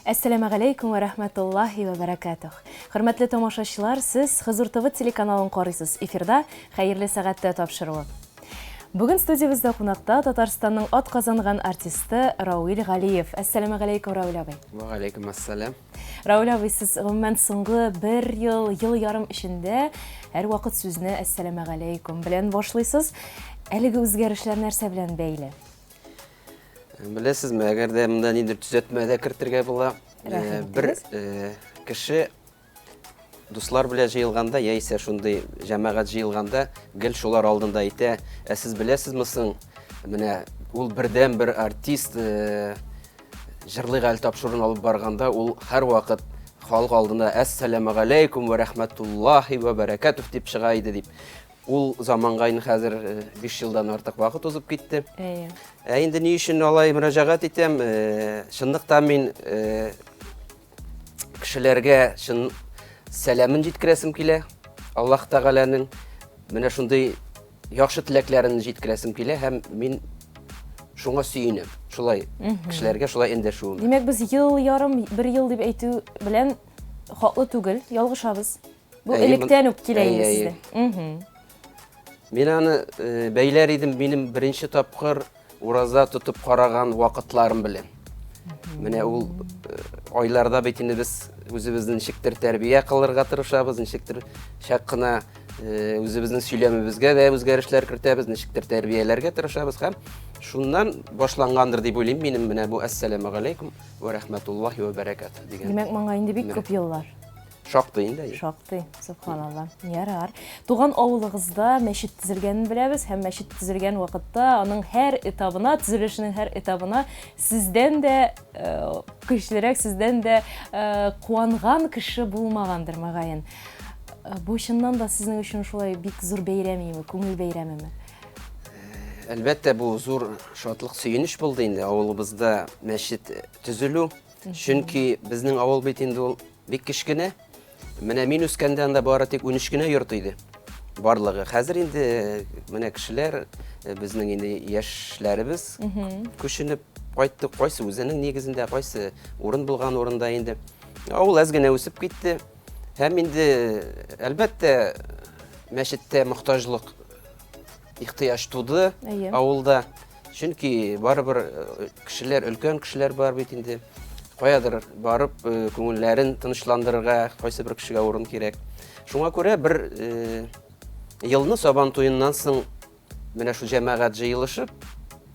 Әссәламәгаләйкүм вә рәхмәтуллаһи вә бәрәкәтүһ. Хөрмәтле тамашачылар, сез Хозур ТВ телеканалын карыйсыз. Эфирда Хәерле сәгатьтә тапшыруы. Бүген студиябездә кунакта Татарстанның атказанган артисты Рауил Галиев. Әссәламәгаләйкүм, Рауил абый. Вә галәйкүм әссәлам. Рауил абый, сез гомумән соңгы бер ел, ел ярым эчендә һәрвакыт сүзне әссәламәгаләйкүм белән башлыйсыз. Әлеге үзгәрешләр нәрсә белән бәйле? Беләсезме, әгәр дә монда нидер төзәтмә дә кертергә була. Бер кеше дуслар белән җыелганда, яисә шундый җәмәгать җыелганда, гел шулар алдында әйтә, ә сез беләсезме соң, менә ул бердән бер артист җырлыйк әле тапшыруын алып барганда, ул һәрвакыт халык алдында әссәламәгаләйкүм вә рәхмәтуллаһи вә бәрәкәтүһ дип чыга иде дип. Ул заманга инде хәзер 5 елдан артык вакыт узып китте. Әйе. Ә инде ни өчен алай мөрәҗәгать итәм? Чынлыкта мин кешеләргә чын сәламен җиткерәсем килә. Аллаһ Тәгаләнең менә шундый яхшы теләкләрен җиткерәсем килә һәм мин шуңа сөенәм. Шулай кешеләргә шулай эндәшүем. Димәк, без ел ярым, бер ел дип әйтү белән хаклы түгел, ялгышабыз. Бу электән үк килә инде сездә. Мин аны э, бәйләр идем минем беренче тапкыр ураза тотып караган вакытларым белән. Менә ул э, айларда бит инде без үзебезне ничектер тәрбия кылырга тырышабыз, ничектер чак кына э, үзебезнең сөйләмебезгә дә үзгәрешләр кертәбез, ничектер тәрбияләргә тырышабыз һәм шуннан башлангандыр дип уйлыйм минем менә бу әссәламәгаләйкүм вә рәхмәтуллаһи вә бәрәкәтүһ дигән. Димәк, моңа инде бик күп еллар. Шактый инде. Шактый, субханалла. Ярар. Туган авылыгызда мәчет төзелгәнен беләбез һәм мәчет төзелгән вакытта аның һәр этабына, төзелешенең һәр этабына сездән дә э, көчлерәк, сездән дә э, куанган кеше булмагандыр, мөгаен. Э, бу чыннан да сезнең өчен шулай бик зур бәйрәм име, күңел бәйрәмеме? Әлбәттә, бу зур шатлык, сөенеч булды инде авылыбызда мәчет төзелү. Чөнки безнең авыл бит инде ул бик кечкенә. Менә мин үскәндә анда бары тик 13 кенә йорт иде. Барлыгы. Хәзер инде менә кешеләр, э, безнең инде яшьләребез күченеп кайтты. Кайсы үзенең нигезендә, кайсы урын булган урында инде. Авыл әз генә үсеп китте. Һәм инде, әлбәттә, мәчеттә мохтаҗлык, ихтыяҗ туды авылда. Чөнки барыбер э, кешеләр, өлкән кешеләр бар бит инде. Каядыр барып э, күңелләрен тынычландырырга кайсы бер кешегә урын кирәк. Шуңа күрә бер э, елны Сабан туеннан соң менә шул җәмәгать җыелышып,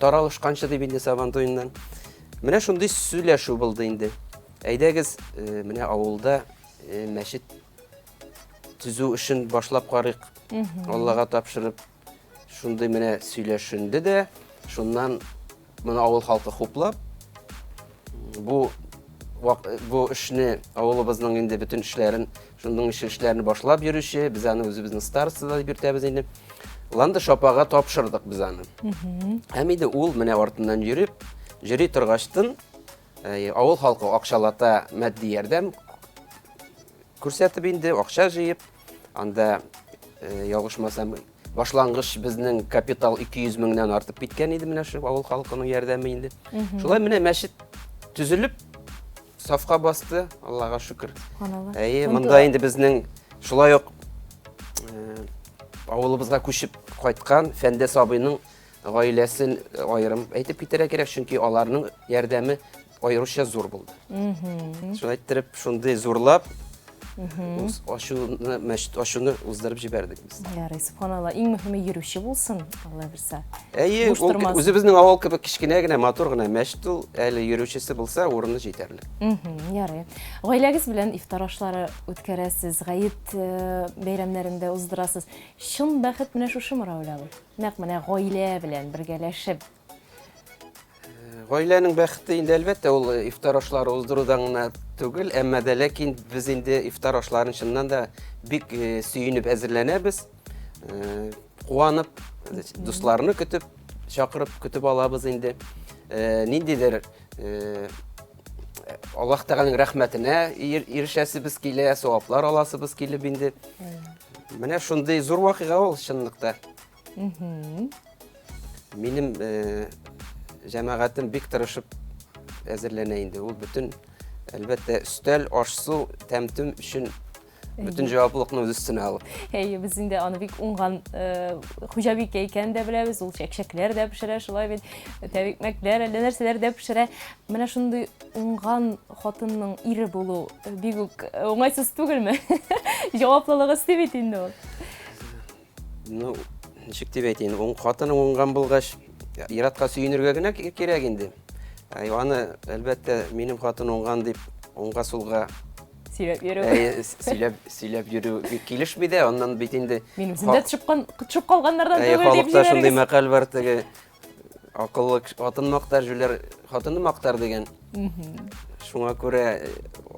таралышканчы дип инде Сабан туеннан. Менә шундый сөйләшү булды инде. Әйдәгез, менә авылда мәчет төзү эшен башлап карыйк. Аллага тапшырып. Шундый менә сөйләшенде дә, шуннан моны авыл халкы хуплап, бу бу эшне авылыбызның инде бөтен эшләрен, шуның ише эшләрне башлап йөрүче, без аны үзебезнең староста дип йөртәбез инде. Ландыш апага тапшырдык без аны. Һәм инде ул менә артыннан йөреп, йөри торгачтын, э, авыл халкы акчалата матди ярдәм күрсәтеп инде, акча җыеп, анда, э, ялгышмасам, башлангыч безнең капитал 200 меңнән артып киткән иде менә шул авыл халкының ярдәме инде. Шулай менә мәчет төзелеп, сафка басты, Аллага шөкер. Әйе, монда инде безнең шулай ук э, авылыбызга күчеп кайткан Фәндәс абыйның гаиләсен аерым әйтеп китәргә кирәк, чөнки аларның ярдәме аеруча зур булды. Шулай иттереп, шундый зурлап ачуны, мәчет ачуны уздырып җибәрдек без. Ярый, субханалла. Иң мөһиме йөрүче булсын, Алла бирсә. Әйе, ул үзебезнең авыл кебек кечкенә генә, матур гына мәчет ул, әле йөрүчесе булса, урыны җитәрлек. Ярый. Гаиләгез белән ифтар ашлары үткәрәсез, гает э, бәйрәмнәрендә уздырасыз. Чын бәхет менә шушымы, Рауль абый? Нәкъ менә гаилә белән бергәләшеп. Гаиләнең бәхете инде әлбәттә ул ифтар ашлары уздырудан гына түгел, әмма дә ләкин без инде ифтар ашларын чыннан да бик э, сөенеп әзерләнәбез. Э, куанып, дусларны көтеп, чакырып көтеп алабыз инде. Э, ниндидер Аллаһ Тәгаләнең рәхмәтенә ирешәсебез килә, саваплар аласыбыз килеп инде. Менә шундый зур вакыйга ул чынлыкта. Минем э, җәмәгатем бик тырышып әзерләнә инде. Ул бөтен Әлбәттә, өстәл, аш-су, тәм-төм өчен бөтен җаваплылыкны үз өстенә алып. Әйе, без инде аны бик уңган э, хуҗабикә икәнен дә беләбез. Ул чәкчәкләр дә пешерә, шулай бит, тәбикмәкләр, әллә нәрсәләр дә пешерә. Менә шундый уңган хатынның ире булу бик үк э, уңайсыз түгелме? Җаваплылык өсти бит инде ул. Ну, ничек дип әйтейин, уң хатының уңган булгач, ир-атка сөенергә генә кирәк инде. Аны, әлбәттә, минем хатын уңган дип, уңга сулга сөйләп йөрү. Сөйләп, сөйләп йөрү бик килешми дә, аннан бит инде. Мин үзем дә төшеп, төшеп калганнардан түгел дип Халыкта шундый мәкаль бар теге, акыллы атын мактар, җүләр хатынны мактар дигән. Шуңа күрә,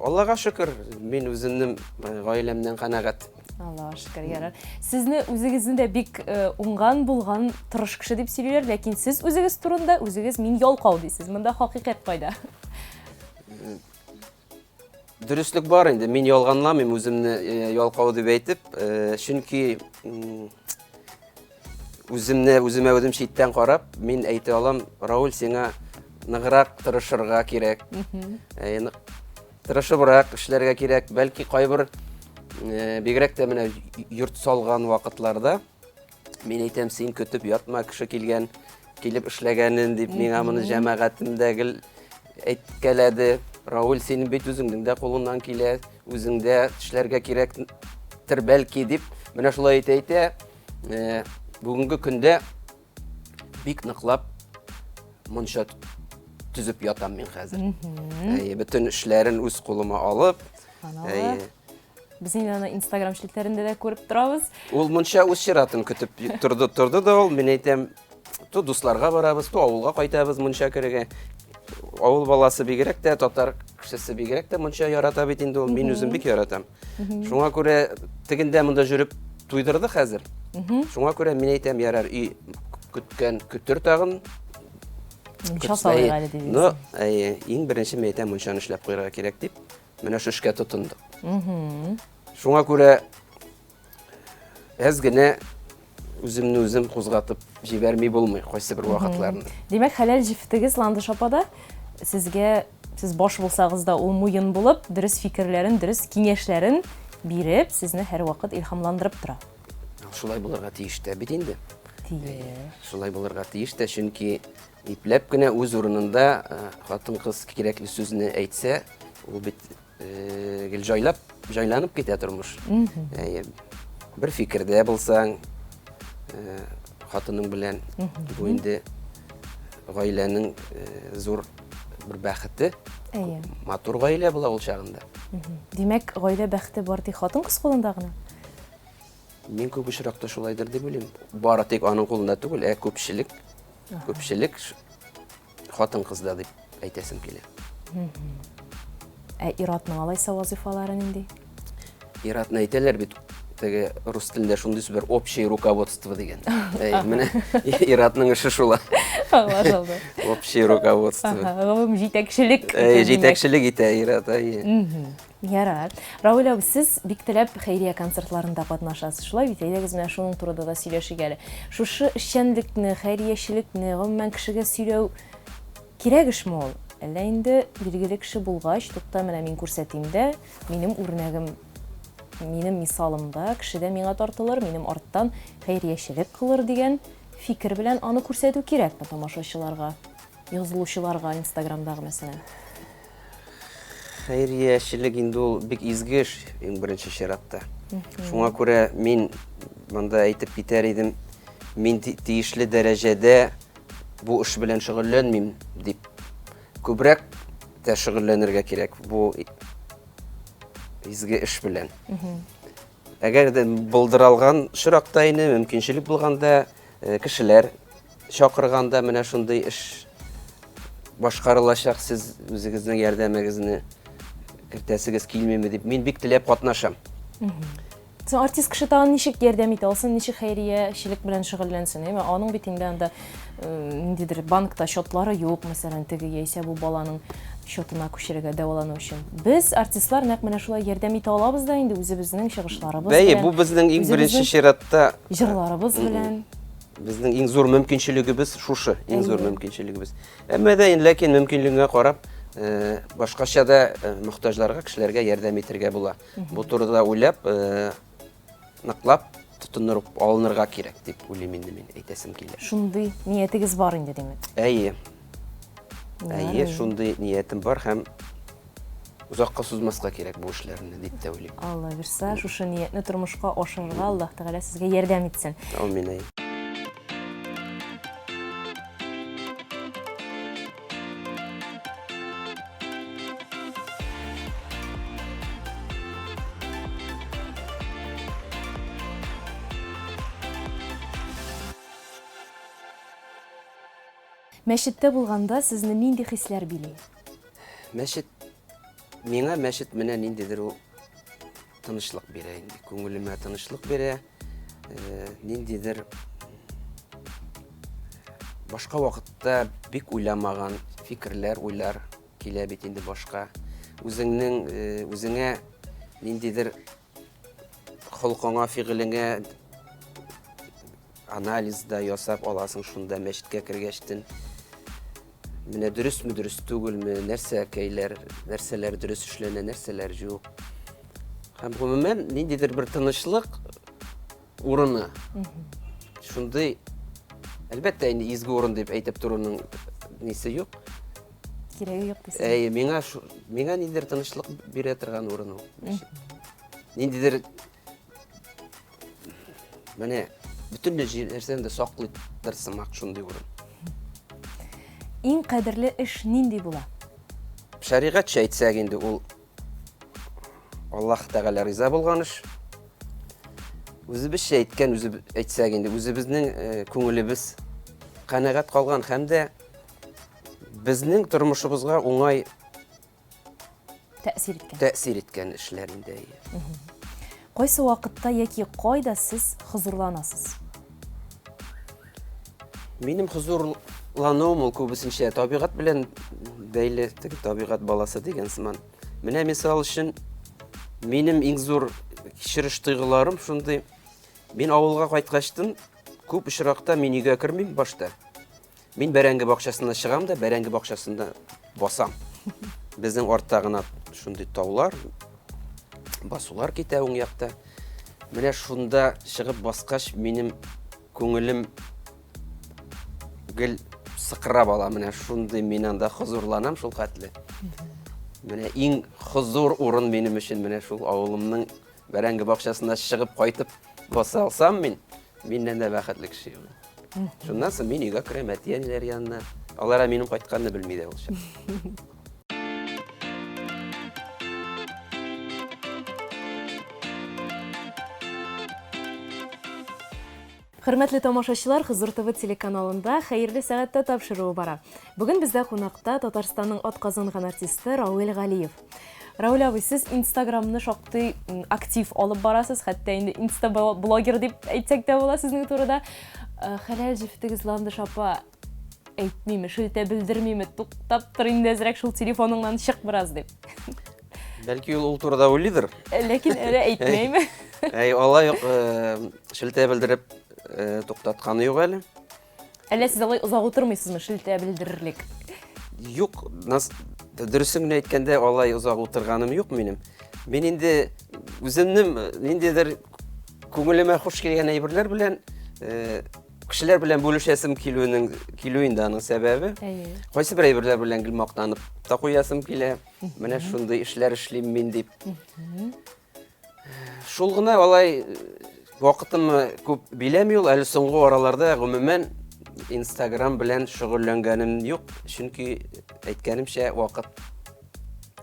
Аллага шөкер, мин үземнең гаиләмнән канәгать. Аллага шөкер, ярар. Сезне үзегезне дә бик уңган, булган, тырыш кеше дип сөйлиләр, ләкин сез үзегез турында үзегез мин ялкау дисез. Монда хакыйкать кайда? Дөреслек бар инде. Мин ялганламыйм үземне ялкау дип әйтеп, чөнки үземне үземә үзем читтән карап, мин әйтә алам, Рауль, сиңа ныграк тырышырга кирәк. Тырышыбрак эшләргә кирәк. Бәлки кайбер бигрәк тә менә йорт салган вакытларда мин әйтәм, син көтеп ятма, кеше килгән, килеп эшләгәнен дип, миңа моны җәмәгатем дә гел әйткәләде. Рауль, синең бит үзеңнең дә кулыңнан килә, үзең дә эшләргә кирәктер бәлки дип, менә шулай әйтә-әйтә, бүгенге көндә бик ныклап мунча төзеп ятам мин хәзер. Әйе, бөтен эшләрен үз кулыма алып. Әйе. Без инде аны Инстаграм челтәрендә дә күреп торабыз. Ул мунча үз чиратын көтеп торды, торды да ул, мин әйтәм, то дусларга барабыз, то авылга кайтабыз мунча керергә. Авыл баласы бигрәк тә, татар кешесе бигрәк тә мунча ярата бит инде ул. Мин үзем бик яратам. Шуңа күрә тегендә монда жүреп туйдырды хәзер. Шуңа күрә мин әйтәм, ярар, өй көткән көтер тагын. Мунча салыйк әле дидегез. Ну, әйе, иң беренче мин әйтәм, мунчаны эшләп куярга кирәк дип, менә шул эшкә тотындык. Шуңа күрә әз генә үземне үзем кузгатып җибәрми булмый кайсы бер вакытларны. Димәк, хәләл җефетегез Ландыш апа да сезгә, сез баш булсагыз да, ул муен булып, дөрес фикерләрен, дөрес киңәшләрен биреп, сезне һәрвакыт илһамландырып тора. Шулай булырга тиеш тә бит инде. Тиеш. Шулай булырга тиеш тә, чөнки ипләп кенә үз урынында хатын-кыз кирәкле сүзне әйтсә, ул бит гел җайлап, җайланып китә тормыш. Әйе. Бер фикердә булсаң, хатының белән бу инде гаиләнең зур бер бәхете. Әйе. Матур гаилә була ул чагында. Димәк, гаилә бәхете бар тик хатын-кыз кулында гына? Мин күп очракта шулайдыр дип уйлыйм. Бары тик аның кулында түгел, ә күпчелек, күпчелек хатын-кызда дип әйтәсем килә. Ә ир-атның алайса вазыйфалары нинди? Ир-атны әйтәләр бит, теге рус телендә шундый сүз бар, общее руководство дигән. Әй, менә ир-атның эше шул. Аңлашылды. Общее руководство. Гомум җитәкчелек. Әй, җитәкчелек итә ир-ат, әй. Ярар. Равил абый, сез бик теләп хәйрия концертларында катнашасыз, шулай бит? Әйдәгез, менә шуның турыда да сөйләшик әле. Шушы эшчәнлекне, хәйриячелекне, гомумән, кешегә сөйләү кирәк эшме ул? Әллә инде билгеле кеше булгач, тукта, менә мин күрсәтим дә, минем үрнәгем, минем мисалымда кеше дә миңа тартылыр, минем арттан хәйриячелек кылыр дигән фикер белән аны күрсәтү кирәкме тамашачыларга, язылучыларга Инстаграмдагы, мәсәлән? Хәйриячелек инде ул бик изге эш, иң беренче чиратта. Шуңа күрә мин монда әйтеп китәр идем, мин тиешле дәрәҗәдә бу эш белән шөгыльләнмим дип. Күбрәк тә шөгыльләнергә кирәк бу изге эш белән. Әгәр дә булдыралган очракта инде, мөмкинчелек булганда, э, кешеләр чакырганда менә шундый эш башкарылачак, сез үзегезнең ярдәмегезне кертәсегез килмиме дип, мин бик теләп катнашам. Соң артист кеше тагын ничек ярдәм итә алсын, ничек хәйриячелек белән шөгыльләнсен, әйме? Аның бит инде анда э, ниндидер банкта счетлары юк, мәсәлән, теге яисә бу баланың счетына күчерергә дәвалану өчен. Без, артистлар, нәкъ менә шулай ярдәм итә алабыз да инде үзебезнең чыгышларыбыз Бәе, бу безнең иң беренче чиратта җырларыбыз белән. Безнең иң зур мөмкинчелегебез шушы, иң зур мөмкинчелегебез. Әмма дә ләкин мөмкинлегеңә карап, Башкача да мохтаҗларга, кешеләргә ярдәм итәргә була. Бу турыда уйлап, ныклап тотыныр алынырга кирәк дип уйлыйм инде мин, әйтәсем килә. Шундый ниятегез бар инде, димәк. Әйе. Әйе, шундый ниятем бар һәм озакка сузмаска кирәк бу эшләрне дип тә уйлыйм. Алла бирса, шушы ниятне тормышка ашырырга Аллаһ Тәгалә сезгә ярдәм итсен. Амин. Әйе. Мәчеттә булганда сезне нинди хисләр били? Мәчет миңа мәчет менә ниндидер ул тынычлык бирә инде. Күңелемә тынычлык бирә. Э, ниндидер башка вакытта бик уйламаган фикерләр, уйлар килә бит инде башка. Үзеңнең э, үзеңә ниндидер холкыңа, фигылеңә анализ да ясап аласың шунда мәчеткә кергәчтен. Менә дөресме, дөрес түгелме, нәрсәкәйләр, нәрсәләр дөрес эшләнә, нәрсәләр юк. Һәм гомумән ниндидер бер тынычлык урыны. Шундый, әлбәттә, инде изге урын дип әйтеп торуның нисе юк. Кирәге юк дисез. Әйе, миңа миңа ниндидер тынычлык бирә торган урын ул. Ниндидер Менә бөтен нәрсәне дә саклыйдыр сымак шундый урын. Иң кадерле эш нинди була? Шәригатьчә әйтсәк инде ул Аллаһ Тәгалә риза булган эш. Үзебезчә әйткән, үзе әйтсәк инде үзебезнең э, күңелебез канәгать калган һәм дә безнең тормышыбызга уңай Тәэсир иткән. Тәэсир иткән эшләр инде. Кайсы вакытта яки кайда сез хозурланасыз? Минем хозурлануым ул күбесенчә табигать белән бәйле, теге табигать баласы дигән сыман. Менә мисал өчен минем иң зур кичереш тойгыларым шундый. Мин авылга кайткачтын күп очракта мин өйгә кермим башта. Мин бәрәңге бакчасына чыгам да, бәрәңге бакчасында басам. Безнең артта гына шундый таулар, басулар китә уң якта. Менә шунда чыгып баскач, минем күңелем гел сыкрап ала. Менә шундый мин анда хозурланам шул хәтле. Менә иң хозур урын минем өчен менә шул авылымның бәрәңге бакчасына чыгып кайтып баса алсам мин, миннән дә бәхетле кеше юк. Шуннан соң мин өйгә керәм әти-әниләр янына. Алар минем кайтканны белми дә ул чак. Хөрмәтле тамашачылар, Хозур ТВ телеканалында Хәерле сәгатьтә тапшыруы бара. Бүген бездә кунакта Татарстанның атказанган артисты Рауил Галиев. Рауль абый, сез Инстаграмны шактый актив алып барасыз, хәтта инде инста-блогер дип әйтсәк тә була сезнең турыда. Э, хәләл җефетегез Ландыш апа әйтмиме, шелтә белдермиме, туктап тор инде әзрәк шул телефоныңнан чык бераз дип. Бәлки ул ул турыда уйлыйдыр. Э, ләкин әле әйтмәйме. Әй, алай ук э, шелтә белдереп туктатканы юк әле. Әллә сез алай озак утырмыйсызмы, шелтә белдерерлек? Юк, нас дөресен генә әйткәндә, алай озак утырганым юк минем. Мин инде үземнең э, ниндидер күңелемә хуш килгән әйберләр белән э, кешеләр белән бүлешәсем килүенең килү инде аның сәбәбе. Кайсы бер әйберләр белән гел мактанып та куясым килә. Менә шундый эшләр эшлим мин дип. Шул гына алай вакытымны күп биләми ул. Әле соңгы араларда гомумән Инстаграм белән шөгыльләнгәнем юк, чөнки әйткәнемчә вакыт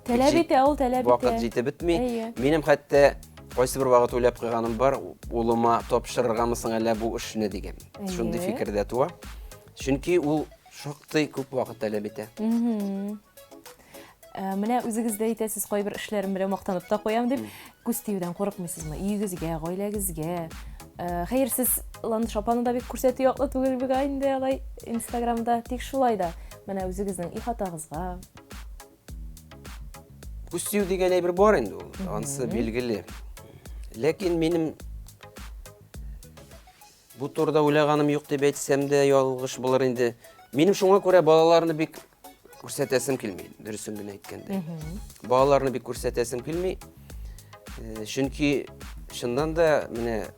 таләп итә ул, таләп итә. Вакыт җитеп бетми. Минем хәтта кайсы бер вакыт уйлап куйганым бар, улыма тапшырыргамы соң әллә бу эшне дигән. Шундый фикер дә туа. Чөнки ул шактый күп вакыт таләп итә. Ә, менә үзегез дә әйтәсез, кайбер эшләрем белән мактанып та куям дип. Күз тиюдән курыкмыйсызмы? Өегезгә, гаиләгезгә. Ә, хәер, сез Ландыш апаны да бик күрсәтү яклы түгел бугай инде алай Инстаграмда. Тик шулай да, менә үзегезнең ихатагызга. Күз тию дигән әйбер бар инде ул, анысы билгеле. Ләкин минем бу турыда уйлаганым юк дип әйтсәм дә ялгыш булыр инде. Минем шуңа күрә балаларны бик күрсәтәсем килми, дөресен генә әйткәндә. Балаларны бик күрсәтәсем килми. Чөнки чыннан да менә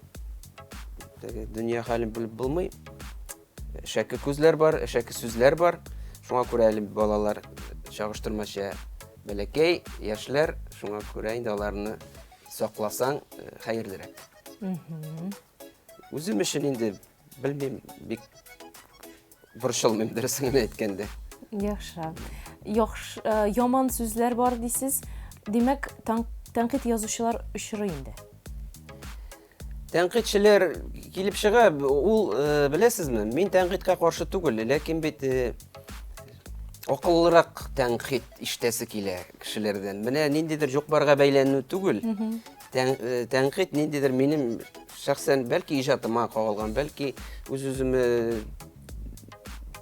теге дөнья хәлен белеп булмый. Әшәке күзләр бар, әшәке сүзләр бар. Шуңа күрә әле балалар чагыштырмача бәләкәй, яшьләр, шуңа күрә инде аларны сакласаң хәерлерәк. Үзем өчен инде белмим, бик борчылмыйм, дөресен генә әйткәндә. Яхшы. Яхшы, яман сүзләр бар дисез. Димәк, тәнкыйть язучылар очрый инде. Тәнкыйтьчеләр килеп чыга, ул э, беләсезме, мин тәнкыйтькә каршы түгел, ләкин бит э, акыллырак тәнкыйть ишетәсе килә кешеләрдән. Менә ниндидер юк-барга бәйләнү түгел. Тән, э, тәнкыйть ниндидер минем шәхсән бәлки иҗатыма кагылган, бәлки үз-үземә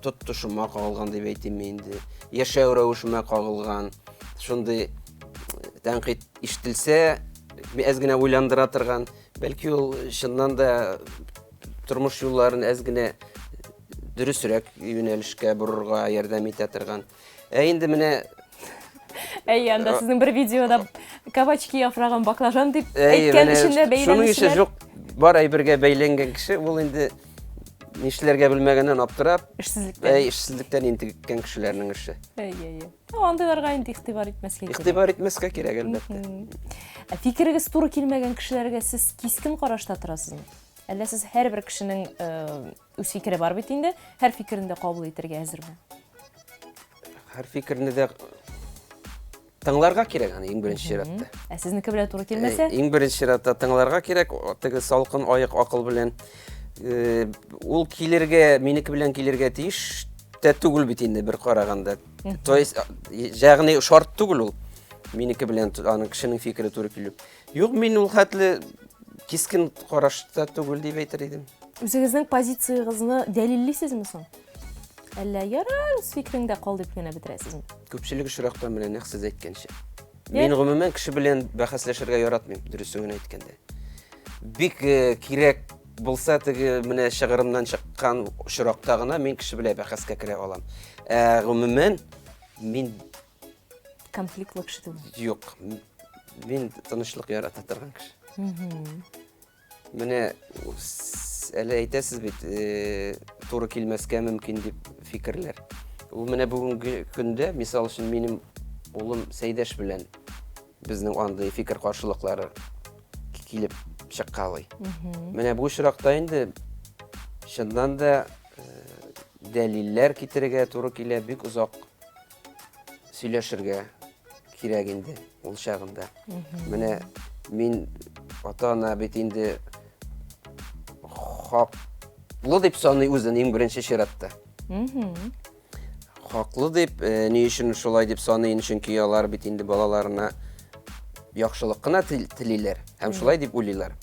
тотышыма кагылган дип әйтим инде, яшәү рәвешемә кагылган. Шундый тәнкыйть ишетелсә, әз генә уйландыра торган, бәлки ул чыннан да тормыш юлларын әз генә дөресрәк юнәлешкә борырга ярдәм итә торган. Ә инде менә Әйе, анда сезнең бер видеода кабачки яфрагын баклажан дип әйткән өчен дә бәйләнүчеләр. Шуның өчен юк бар әйбергә бәйләнгән кеше ул инде нишләргә белмәгәннән аптырап, эшсезлектән. Әй, эшсезлектән интеккән кешеләрнең эше. Әйе, әйе. Ну, андыйларга инде игътибар итмәскә кирәк. Игътибар итмәскә кирәк, әлбәттә. Ә фикерегез туры килмәгән кешеләргә сез кискен карашта торасызмы? Әллә сез һәрбер кешенең э, үз фикере бар бит инде, һәр фикерен дә кабул итәргә әзерме? Һәр фикерне дә тыңларга кирәк аны иң беренче чиратта. Ә сезнеке белән туры килмәсә? Э, иң беренче чиратта тыңларга кирәк, теге салкын аек акыл белән. Э, ул килергә, минеке белән килергә тиеш тә түгел бит инде бер караганда. То есть, ягъни шарт түгел ул. Минеке белән аның кешенең фикере туры килү. Юк, мин ул хәтле кискен карашта түгел дип әйтер идем. Үзегезнең позициягезне дәлиллисезме соң? Әллә ярар, үз фикереңдә кал дип кенә бетерәсезме? Күпчелек очракта менә нәкъ сез әйткәнчә. Мин гомумән кеше белән бәхәсләшергә яратмыйм, дөресен генә әйткәндә. Бик э, кирәк булса теге менә чыгырымнан чыккан очракта гына мин кеше белән бәхәскә керә алам. Ә гомумән мин конфликтлы кеше түгел. Юк. Мин тынычлык ярата торган кеше. Менә әле әйтәсез бит, э, туры килмәскә мөмкин дип фикерләр. Ул менә бүгенге көндә, мисал өчен, минем улым Сәйдәш белән безнең андый фикер каршылыклары килеп чыккалый. Менә бу очракта инде чыннан да э, дәлилләр китерергә туры килә, бик озак сөйләшергә кирәк инде ул чагында. Менә мин ата-ана бит инде хаклы дип саный үзен иң беренче чиратта. Хаклы дип, э, ни өчен шулай дип саныйм, чөнки алар бит инде балаларына яхшылык кына телиләр һәм шулай дип уйлыйлар.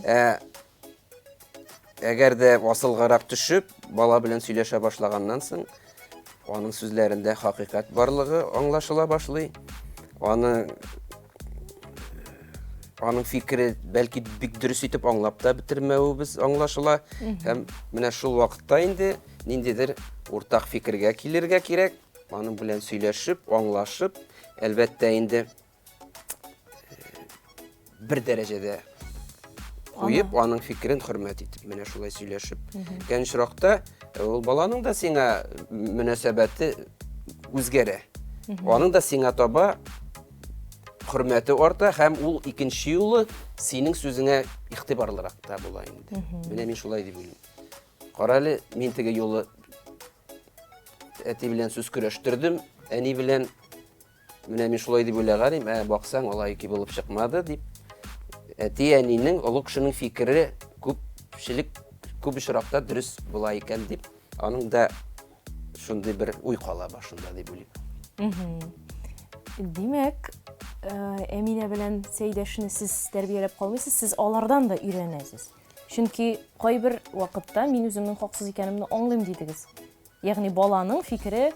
Ә әгәр дә асылгарак төшеп, бала белән сөйләшә башлаганнан соң, аның сүзләрендә хакыйкать барлыгы аңлашыла башлый. Аны аның фикере бәлки бик дөрес итеп аңлап та бетермәвебез аңлашыла. Һәм менә шул вакытта инде ниндидер уртак фикергә килергә кирәк. Аның белән сөйләшеп, аңлашып, әлбәттә инде э, бер дәрәҗәдә куеп, аның фикерен хөрмәт итеп, менә шулай сөйләшеп. Кән очракта э, ул баланың да сиңа мөнәсәбәте үзгәрә. Аның да сиңа таба хөрмәте арта һәм ул икенче юлы синең сүзеңә игътибарлырак та була инде. Менә мин шулай дип уйлыйм. Кара әле, мин теге юлы әти белән сүз көрәштердем, әни белән менә мин шулай дип уйлаган идем, ә баксаң, алай ики булып чыкмады дип. Әти әнинең, олы кешенең фикере күпчелек күп очракта дөрес була икән дип, аның да шундый бер уй кала башында дип уйлыйм. Димәк, э, Әминә белән Сәйдәшне сез тәрбияләп калмыйсыз, сез алардан да өйрәнәсез. Чөнки кайбер вакытта мин үземнең хаксыз икәнемне аңлыйм дидегез. Ягъни баланың фикере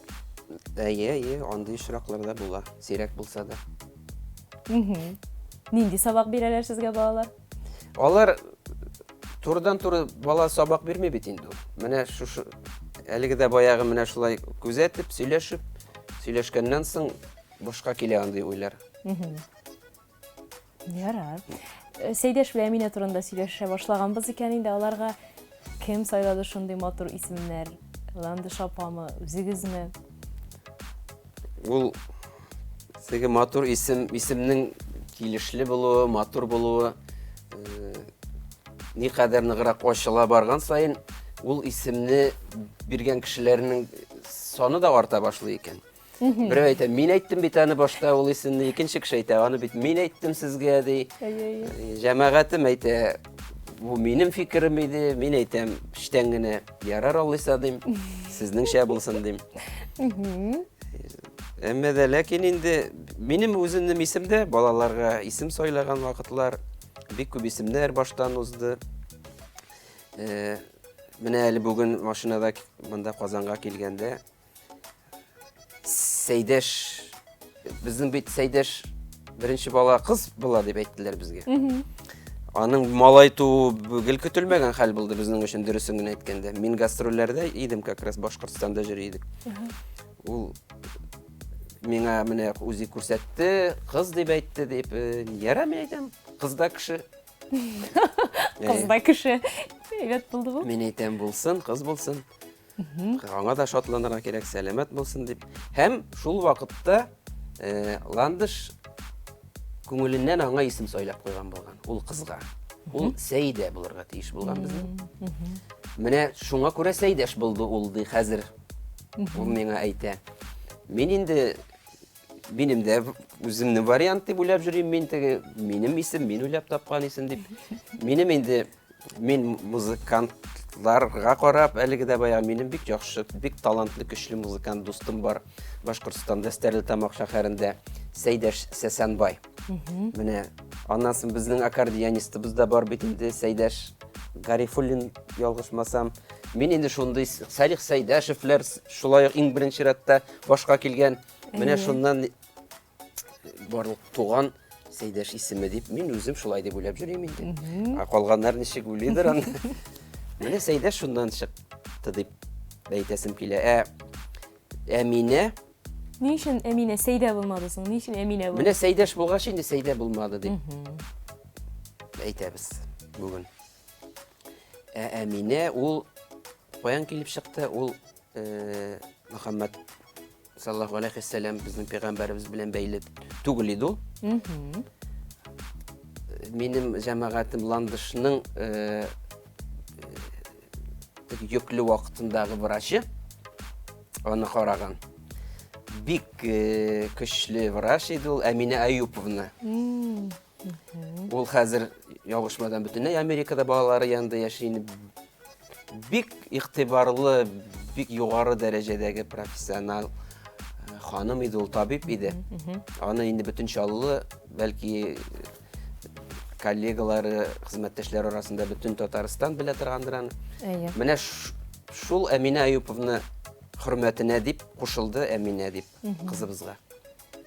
Әйе, әйе, андый очраклар да була, сирәк булса да. Нинди сабак бирәләр сезгә балалар? Алар турыдан-туры бала сабак бирми бит инде ул. Менә шушы әлеге дә баягы менә шулай күзәтеп, сөйләшеп, Сөйләшкәннән соң башка килә андый уйлар. Ярар. Э, Сәйдәш белән Әминә турында сөйләшә башлаганбыз икән инде аларга кем сайлады шундый матур исемнәр? Ландыш апамы, үзегезме? Ул теге матур исем, исемнең килешле булуы, матур булуы э, никадәр ныграк ачыла барган саен, ул исемне биргән кешеләрнең саны да арта башлый икән. Берәү әйтә, мин әйттем бит аны башта ул исемне, икенче кеше әйтә, аны бит мин әйттем сезгә, ди. Җәмәгатем әйтә, бу минем фикерем иде, мин әйтәм, эчтән генә, ярар алайса дим, сезнеңчә булсын дим. Әмма дә ләкин инде минем үземнең исемдә балаларга исем сайлаган вакытлар бик күп исемнәр баштан узды. Э, менә әле бүген машинада монда Казанга килгәндә Сәйдәш, безнең бит Сәйдәш беренче бала кыз була дип әйттеләр безгә. Аның малай туу гел көтелмәгән хәл булды безнең өчен, дөресен генә әйткәндә. Мин гастрольләрдә идем, как раз Башкортстанда йөри идек. Ул миңа менә үзе күрсәтте, кыз дип әйтте дип, э, яра мин әйтәм, кыз да кеше. Кыз да кеше. Әйбәт булды бу. Мин әйтәм, булсын, кыз булсын. Аңа да шатланырга кирәк, сәламәт булсын дип. Һәм шул вакытта э, Ландыш күңеленнән аңа исем сайлап куйган булган, ул кызга. Ул Сәйдә булырга тиеш булган безнең. Менә шуңа күрә Сәйдәш булды ул ди хәзер. Ул миңа әйтә. Мин инде минем дә үземнең вариант дип уйлап йөрим мин теге минем исем, мин уйлап тапкан исем дип. Минем инде Мин музыкантларга карап, әлеге дә баягы минем бик яхшы, бик талантлы, көчле музыкант дустым бар. Башкортстанда Стәрлетамак шәһәрендә Сәйдәш Сәсәнбай. Менә аннан соң безнең аккордеонистыбыз да бар бит инде Сәйдәш Гарифуллин, ялгышмасам. Мин инде шундый Салих Сәйдәшевләр шулай ук иң беренче рәттә башка килгән. Менә шуннан барлык туган Сәйдәш исеме дип, мин үзем шулай дип уйлап йөрим инде. Ә калганнар ничек уйлыйдыр аны. Менә Сәйдәш шуннан чыкты дип әйтәсем килә. Ә Әминә Ни өчен Әминә Сәйдә булмады соң? Ни өчен Әминә булды? Менә Сәйдәш булгач инде Сәйдә булмады дип әйтәбез бүген. Ә Әминә ул каян килеп чыкты? Ул э, Мөхәммәд Саллаллаху алейхи сәлам безнең пәйгамбәребез белән бәйле түгел иде ул. Минем җәмәгатем Ландышның э, э, йөкле вакытындагы врачы аны караган. Бик э, көчле врач иде ул, Әминә Аюповна. Ул хәзер ялгышмадан бөтенләй Америкада балалары янында яши. Бик игътибарлы, бик югары дәрәҗәдәге профессионал э, ханым иде ул, табиб иде. Аны инде бөтен Чаллы, бәлки коллегалары, хезмәттәшләре арасында бөтен Татарстан белә торгандыр аны. Әйе. Менә шул Әминә Аюповна хөрмәтенә дип кушылды Әминә дип кызыбызга.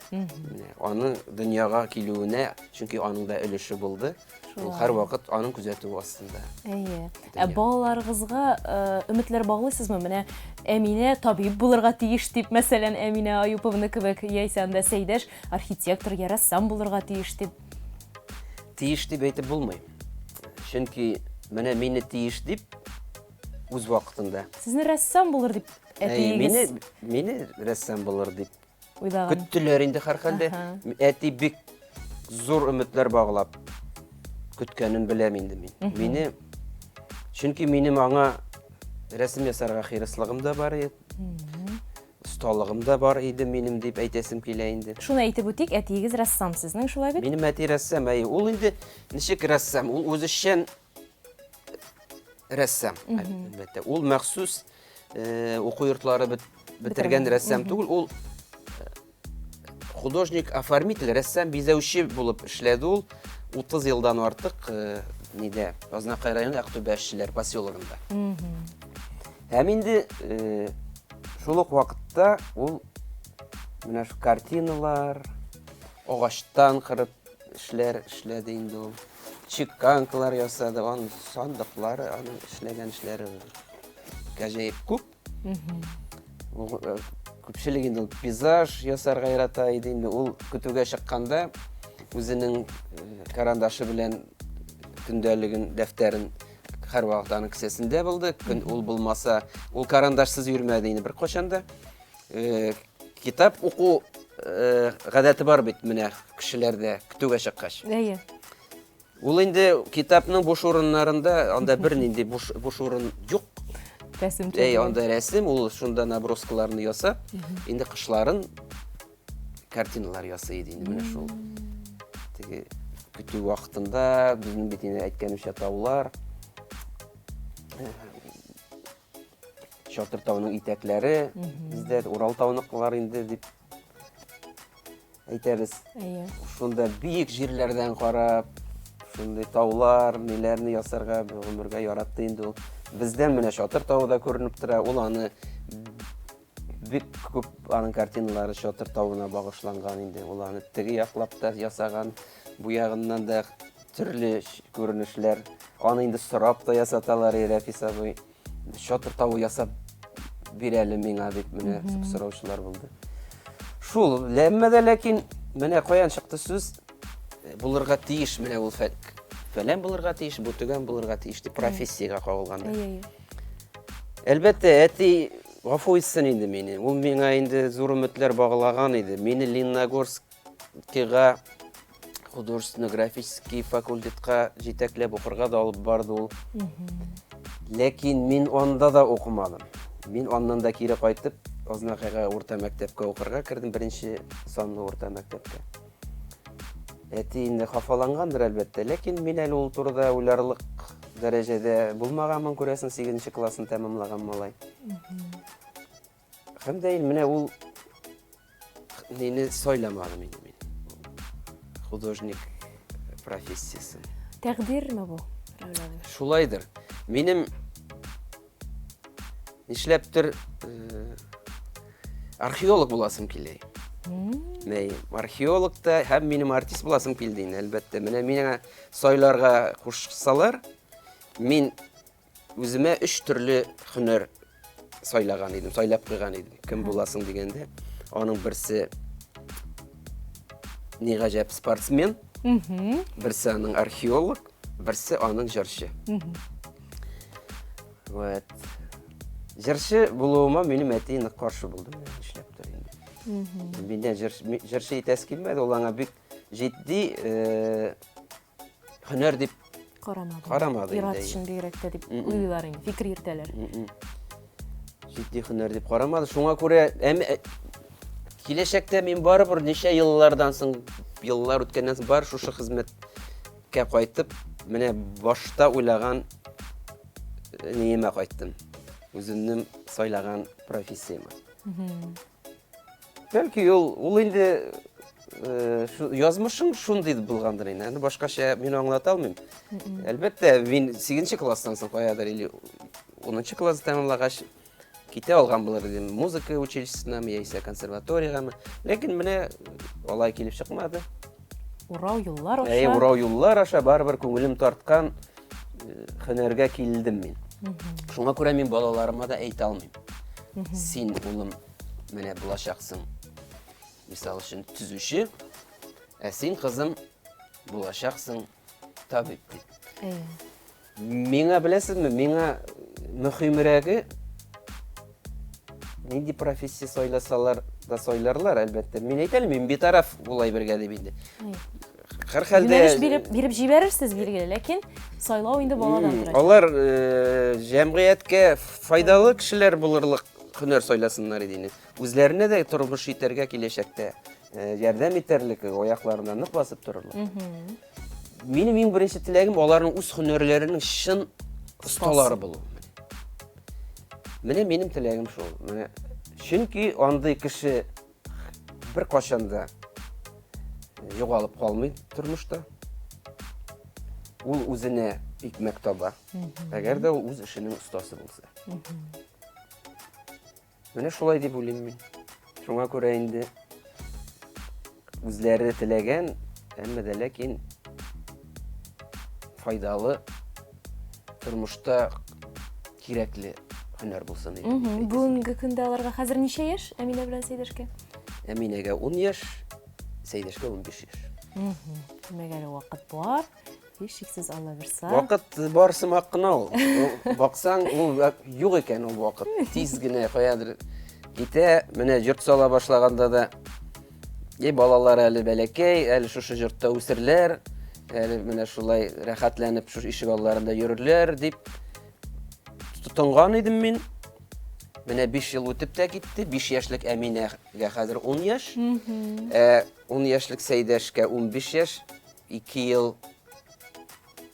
Менә аның дөньяга килүенә, чөнки аның да өлеше булды. Ул һәрвакыт аның күзәтүе астында. Әйе. Ә балаларыгызга э, өметләр баглыйсызмы? Менә Әминә табиб булырга тиеш дип, мәсәлән, Әминә Аюповна кебек, яисә анда Сәйдәш архитектор я рәссам булырга тиеш дип. Тиеш дип әйтеп булмый. Чөнки менә мине тиеш дип үз вакытында. Сезне рәссам булыр дип әтиегез. Мине мине рәссам булыр дип Уйлаган. Көттеләр инде һәрхәлдә. Әти бик зур өметләр баглап көткәнен беләм инде мин. Мине чөнки минем аңа рәсем ясарга хирыслыгым да бар иде. Осталыгым да бар иде минем дип әйтәсем килә инде. Шуны әйтеп үтик, әтиегез рәссам сезнең шулай бит? Минем әти рәссам, әйе. Ул инде ничек рәссам? Ул үзешчән рәссам, әлбәттә. Ул махсус э, уку йортлары бетергән рәссам түгел, ул э, художник оформитель, рәссам бизәүче булып эшләде ул 30 елдан артык э, нидә, Азнакай районы Актүбә эшчеләр поселогында. Һәм инде шул ук вакытта ул менә шу картиналар, агачтан кырып эшләр эшләде инде ул. Чеканкалар ясады, аның сандыклары, аның эшләгән эшләре гаҗәеп күп. Ул э, Күпчелек инде ул пейзаж ясарга ярата иде инде. Ул көтүгә чыкканда үзенең карандашы белән көндәлеген, дәфтәрен һәрвакыт аның кесәсендә булды. Көн ул булмаса, ул карандашсыз йөрмәде инде беркайчан да. Китап уку гадәте бар бит менә кешеләрдә көтүгә чыккач. Әйе. Ул инде китапның буш урыннарында, анда бернинди буш, буш урын юк. Рәсем. Әй, анда рәсем, ул шунда наброскаларны ясап, инде кышларын картиналар ясый иде инде менә шул. Теге көтү вакытында безнең бит инде әйткәнемчә таулар, Чатыр тауның итәкләре, бездә Урал тауныкылар инде дип әйтәбез. Әйе. Шунда биек җирләрдән карап, шундый таулар, ниләрне ясарга гомергә яратты инде ул. Бездән менә Чатыр тавы да күренеп тора. Ул аны бик күп аның картиналары Чатыр тавына багышланган инде. Ул аны теге яклап та ясаган, бу ягыннан да төрле күренешләр. Аны инде сорап та ясаталар, Рәфис абый. Чатыр тавы ясап бир әле миңа дип менә сораучылар булды. Шул, әмма дә ләкин менә каян чыкты сүз булырга тиеш менә ул фәлән булырга тиеш, бу төгән булырга тиеш дип профессиягә кагылганда. Әлбәттә, әти гафу итсен инде мине. Ул миңа инде зур өметләр баглаган иде. Мине Лениногорскига художественно-графический факультетка җитәкләп укырга да алып барды ул. Ләкин мин анда да укымадым. Мин аннан да кире кайтып, Азнакайга урта мәктәпкә укырга кердем, беренче санлы урта мәктәпкә. Әти инде хафалангандыр, әлбәттә, ләкин мин әле ул турыда уйларлык дәрәҗәдә булмаганмын, күрәсең, 8 классын тәмамлаган малай. Һәм дә менә ул мине сайламадым инде мин. Художник профессиясен. Тәкъдирме бу? Шулайдыр. Минем нишләптер э, археолог буласым килә. Нәй, археолог та һәм минем артист буласым килде инде, әлбәттә. Менә миңа сайларга кушсалар, мин Үземә өч төрле һөнәр сайлаган идем, сайлап куйган идем. Кем буласың дигәндә, аның берсе ни гаҗәп спортсмен, берсе аның археолог, берсе аның җырчы. Вот. Җырчы булуыма минем әти нык каршы булды, менә нишләптер инде. Миннән җырчы итәсе килмәде, ул аңа бик җитди э, һөнәр дип карамады. Карамады Ир-ат өчен бигрәк тә дип уйлыйлар инде, фикер йөртәләр. Җитди һөнәр дип карамады. Шуңа күрә әм, киләчәктә мин барыбер ничә еллардан соң, еллар үткәннән соң бар шушы хезмәткә кайтып, менә башта уйлаган ниемә кайттым. Үземнең сайлаган профессияма. Бәлки ул, ул инде э, язмышың шундый булгандыр инде. Аны башкача мин аңлата алмыйм. Әлбәттә, мин 8 класстан соң каядыр или 10 класс тәмамлагач китә алган булыр идем музыка училищесынамы яисә консерваториягәме. Ләкин менә алай килеп чыкмады. Урау юллар аша. Әй, урау юллар аша барыбер күңелем тарткан э, һөнәргә килдем мин. Шуңа күрә мин балаларыма да әйтә алмыйм. Син, улым, менә булачаксың, мисал өчен, төзүче, ә син, кызым, булачаксың табиб дип. Миңа беләсезме, миңа мөһимрәге нинди профессия сайласалар да сайларлар, әлбәттә. Мин әйтә алмыйм, битараф булай бергә дип инде. Һәр хәлдә юнәлеш биреп, биреп җибәрерсез билгеле, ләкин сайлау инде баладан тора. Алар э, җәмгыятькә файдалы кешеләр булырлык һөнәр сайласыннар иде инде. Үзләренә дә тормыш итәргә киләчәктә э, ярдәм итәрлек, аякларына нык басып торырлык. Минем иң беренче теләгем аларның үз һөнәрләренең чын осталары булу. Менә минем теләгем шул. Менә чөнки андый кеше беркайчан да югалып калмый тормышта. Ул үзенә икмәк таба. Әгәр дә ул үз эшенең остасы булса. Менә шулай дип уйлыйм мин. Шуңа күрә инде үзләре теләгән, әмма дә ләкин файдалы тормышта кирәкле һөнәр булсын иде. Бүгенге көндә аларга хәзер ничә яшь Әминә белән Сәйдәшкә? Әминәгә 10 яшь, Сәйдәшкә 15 яшь. Димәк, әле вакыт бар. Һичшиксез Алла бирса. Вакыт бар сымак кына ул. Баксаң, ул юк икән ул вакыт. Тиз генә каядыр китә. Менә йорт сала башлаганда да Е, балалар әле бәләкәй, әле шушы йортта үсерләр, әле менә шулай рәхәтләнеп шушы ишек алларында йөрерләр дип тотынган идем мин. Менә 5 ел үтеп тә китте. 5 яшьлек Әминәгә хәзер 10 яшь. Ә 10 яшьлек Сәйдәшкә 15 яшь. 2 ел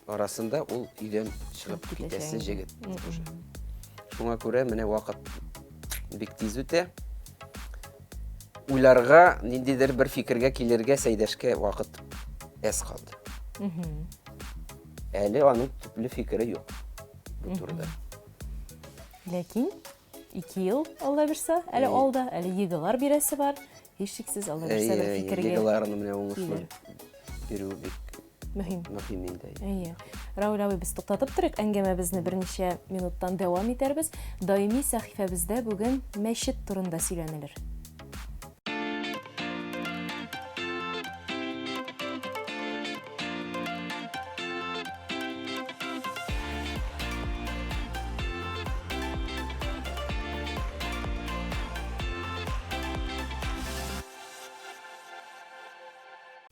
арасында ул өйдән чыгып китәсе җегет уже. Шуңа күрә менә вакыт бик тиз үтә. Уйларга, ниндидер бер фикергә килергә Сәйдәшкә вакыт әз калды. Әле аның төпле фикере юк бу турыда. Ләкин 2 ел Алла бирсә, әле алда, әле ЕГЭлар бирәсе бар. Һичшиксез Алла бирсә бер фикергә. ЕГЭларны менә уңышлы бирү бик мөһим. Мөһим инде. Әйе. Рауль абый, без туктатып торыйк, әңгәмәбезне берничә минуттан дәвам итәрбез. Даими сәхифәбездә бүген мәчет турында сөйләнелер.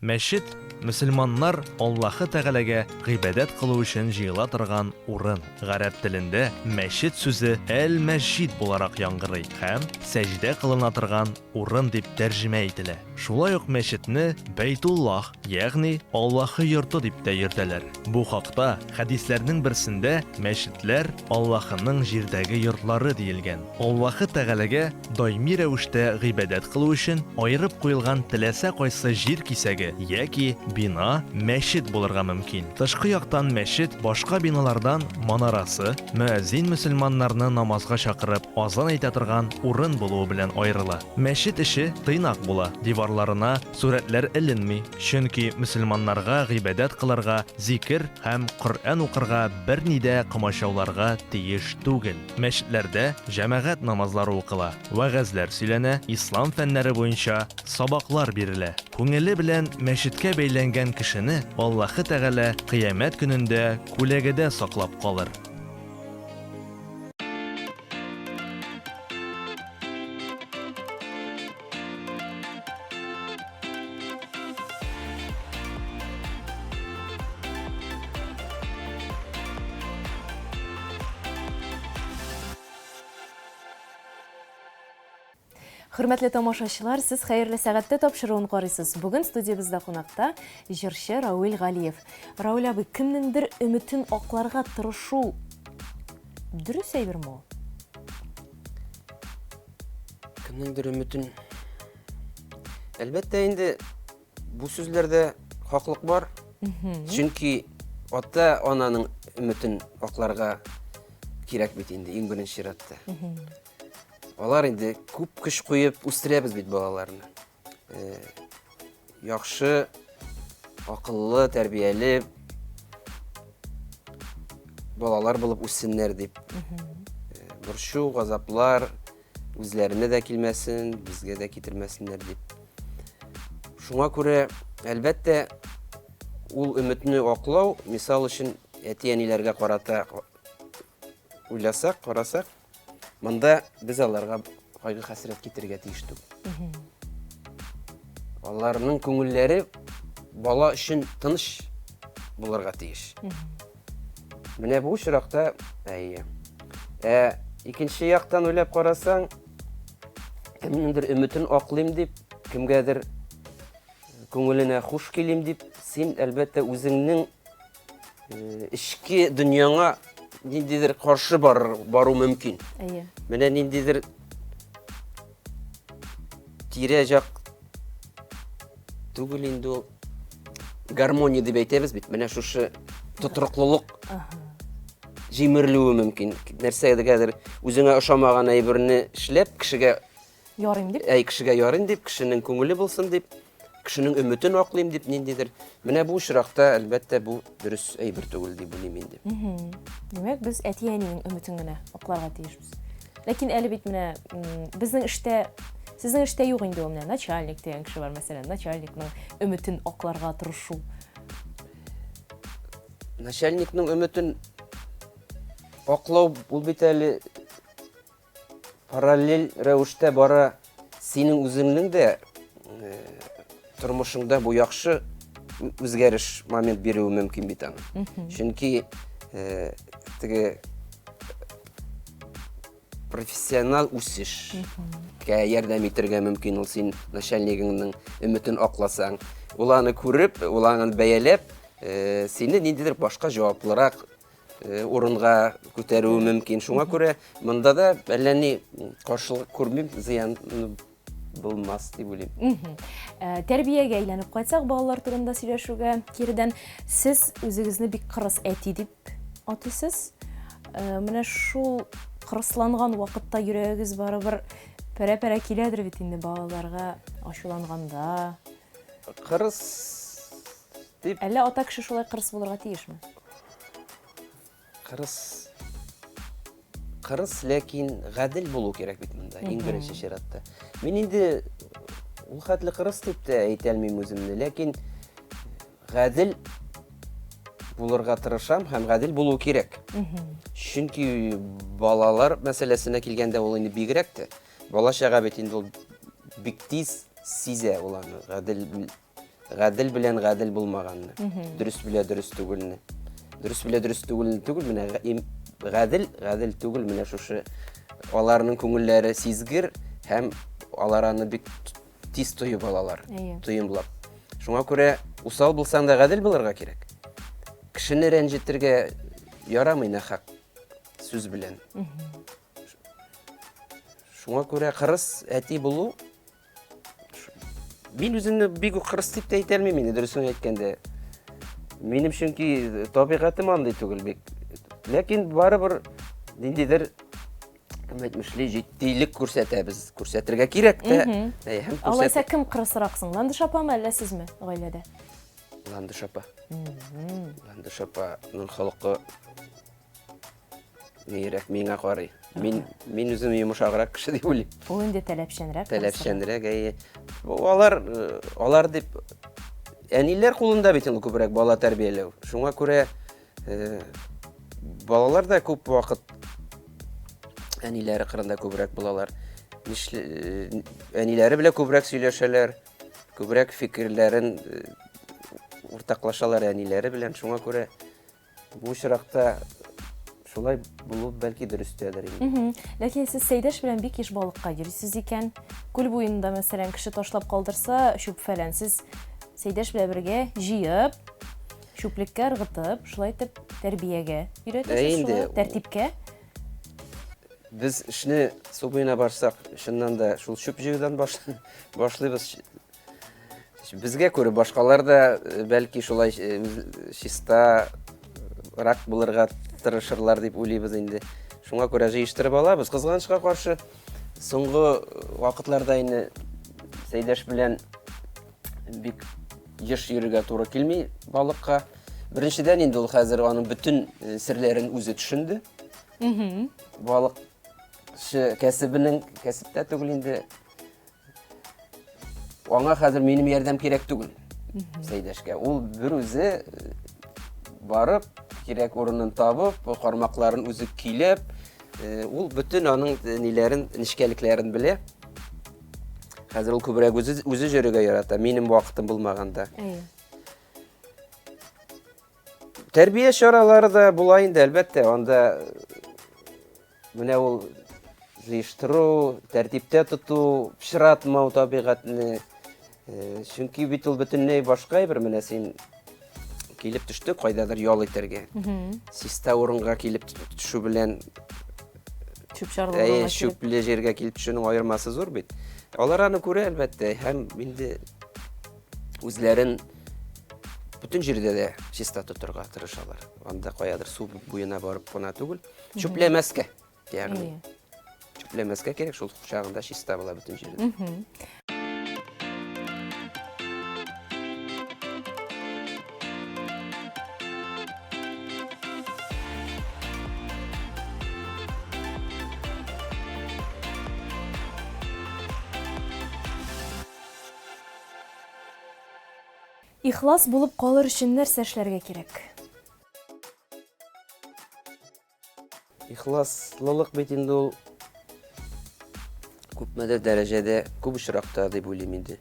Мәчет, мөселманнар Аллаһы Тәгаләгә гыйбадәт кылу өчен җыела торган урын. Гарәп телендә мәчет сүзе әл-мәсҗид буларак яңгырый һәм сәҗдә кылына торган урын дип тәрҗемә ителә. Шулай ук мәчетне Бәйтуллаһ, ягъни Аллаһы йорты дип тә йөртәләр. Бу хакта хәдисләрнең берсендә мәчетләр Аллаһының җирдәге йортлары диелгән. Аллаһы Тәгаләгә даими рәвештә гыйбадәт кылу өчен аерып куелган теләсә кайсы җир кисәге яки бина мәчет булырга мөмкин. Тышкы яктан мәчет башка биналардан манарасы, мөәззин мөселманнарны намазга чакырып азан әйтә торган урын булуы белән аерыла. Мәчет эче тыйнак була, диварларына сурәтләр эленми, чөнки мөселманнарга гыйбадәт кылырга, зикер һәм Коръән укырга берни дә комачауларга тиеш түгел. Мәчетләрдә җәмәгать намазлары укыла, вәгазьләр сөйләнә, ислам фәннәре буенча сабаклар бирелә. Күңеле белән мәчеткә бәйләнгән кешене Аллаһы Тәгалә Кыямәт көнендә күләгәдә саклап калыр. Хөрмәтле тамашачылар, сез Хәерле сәгатьтә тапшыруын карыйсыз. Бүген студиябездә кунакта җырчы Рауил Галиев. Рауил абый, кемнеңдер өметен акларга тырышу дөрес әйберме ул? Кемнеңдер өметен. Әлбәттә инде бу сүзләрдә хаклык бар. Чөнки ата ананың өметен акларга кирәк бит инде иң беренче чиратта. Алар инде күп көч куеп үстерәбез бит балаларны. Э, яхшы, акыллы, тәрбияле балалар булып үссеннәр дип. Э, борчу, газаплар үзләренә дә килмәсен, безгә дә китермәсеннәр дип. Шуңа күрә, әлбәттә, ул өметне аклау, мисал өчен, әти-әниләргә карата уйласак, карасак, монда без аларга кайгы-хәсрәт китерергә тиеш түгел. Аларның күңелләре бала өчен тыныч булырга тиеш. Менә бу очракта, әйе. Ә икенче яктан уйлап карасаң, кемнеңдер өметен аклыйм дип, кемгәдер күңеленә хуш килим дип, син әлбәттә үзеңнең эчке дөньяңа ниндидер каршы бар, бару мөмкин. Әйе. Менә ниндидер тирә жак түгел инде ул гармония дип әйтәбез бит. Менә шушы тотрыклылык җимерелүе мөмкин. Нәрсәгәдер үзеңә ошамаган әйберне эшләп кешегә Ярыйм дип. Әй, кешегә ярыйм дип, кешенең күңеле булсын дип, кешенең өметен аклыйм дип ниндидер. Менә бу очракта, әлбәттә, бу дөрес әйбер түгел дип уйлыйм инде. Димәк, без әти-әнинең өметен генә акларга тиешбез. Ләкин әле бит менә безнең эштә сезнең эштә юк инде ул менә начальник дигән кеше бар, мәсәлән, начальникның өметен акларга тырышу. Начальникның өметен аклау ул бит әле параллель рәвештә бара. Синең үзеңнең дә э, тормышыңда бу яхшы үзгәреш момент бирүе мөмкин бит аны. Чөнки э, теге профессионал үсешкә ярдәм итәргә мөмкин ул син начальнигыңның өметен акласаң. Ул аны күреп, ул аны бәяләп, э, сине ниндидер башка җаваплырак э, урынга күтәрүе мөмкин. Шуңа күрә монда да әллә ни каршылык күрмим, зыян булмас дип уйлыйм. Э, тәрбиягә әйләнеп кайтсак, балалар турында сөйләшүгә киредән, сез үзегезне бик кырыс әти дип атыйсыз. Э, менә шул кырысланган вакытта йөрәгегез барыбер пәрә-пәрә киләдер бит инде балаларга ачуланганда. Кырыс дип. Әллә ата кеше шулай кырыс булырга тиешме? Кырыс кырыс, ләкин гадел булу кирәк бит монда, иң беренче чиратта. Мин инде ул хәтле кырыс дип тә әйтә алмыйм үземне, ләкин гадел булырга тырышам һәм гадел булу кирәк. Чөнки балалар мәсьәләсенә килгәндә ул инде бигрәк тә. Бала чага бит инде ул бик тиз сизә ул аны, гадел гадел белән гадел булмаганны, дөрес белә дөрес түгелне. Дөрес белә дөрес түгелне түгел, менә гадел, гадел түгел, менә шушы аларның күңелләре сизгер һәм алар аны бик тиз тоеп алалар, тоемлап. Шуңа күрә усал булсаң да гадел булырга кирәк. Кешене рәнҗетергә ярамый нахак сүз белән. Шуңа күрә кырыс әти булу Мин үземне бик үк кырыс дип тә әйтә алмыйм инде, дөресен әйткәндә. Минем чөнки табигатем андый түгел бик. Ләкин барыбер ниндидер кем әйтмешли җитдилек күрсәтәбез. Күрсәтергә кирәк тә. Һәм Алайса кем кырысрак соң? Ландыш апамы, әллә сезме гаиләдә? Ландыш апа. Ландыш апаның холкы Нирәк миңа карый. Мин мин үзем йомшаграк кеше дип уйлыйм. Ул инде таләпчәнрәк. Таләпчәнрәк, әйе. Алар э, алар дип әниләр кулында бит инде күбрәк бала тәрбияләү. Шуңа күрә э, балалар да күп вакыт әниләре кырында күбрәк булалар. Нишле, э, әниләре белән күбрәк сөйләшәләр, күбрәк фикерләрен уртаклашалар әниләре белән. Шуңа күрә Бу очракта шулай булу бәлки дөрестәдер инде. Ләкин сез Сәйдәш белән бик еш балыкка йөрисез икән. Күл буенда, мәсәлән, кеше ташлап калдырса, чүп фәлән, сез Сәйдәш белән бергә җыеп, чүплеккә ыргытып, шулай итеп тәрбиягә өйрәтәсез, шулай тәртипкә. Без эшне су буена барсак, чыннан да шул чүп җыюдан башлыйбыз. Безгә күреп башкалар да э, бәлки шулай э, чистарак булырга тырышырлар дип уйлыйбыз инде. Шуңа күрә җыештырып алабыз. Кызганычка каршы, соңгы вакытларда инде Сәйдәш белән бик еш йөрергә туры килми балыкка. Беренчедән инде ул хәзер аның бөтен э, серләрен үзе төшенде. Балыкчы кәсебенең кәсептә түгел инде Аңа хәзер минем ярдәм кирәк түгел. Сәйдәшкә. Ул бер үзе э, барып, кирәк урынын табып, кармакларын үзе көйләп, э, ул бөтен аның э, ниләрен, нечкәлекләрен белә. Хәзер ул күбрәк үзе үзе йөрергә ярата, минем вакытым булмаганда. Әйе. Тәрбия чаралары да була инде, әлбәттә, анда менә ул җыештыру, тәртиптә тоту, пычратмау табигатьне. Э, чөнки бит ул бөтенләй башка әйбер, менә син килеп төште кайдадыр ял итәргә. Чиста урынга килеп төшү белән чүп-чарлы урынга чүпле җиргә килеп төшүнең аермасы зур бит. Алар аны күрә, әлбәттә, һәм инде үзләрен бөтен җирдә дә чиста тотырга тырышалар. Анда каядыр су буена барып кына түгел, чүпләмәскә, ягъни. Чүпләмәскә кирәк, шул чагында чиста була бөтен җирдә. Ихлас булып калыр өчен нәрсә эшләргә кирәк? Ихласлылык бит инде ул күпмедер дәрәҗәдә, күп очракта дип уйлыйм инде.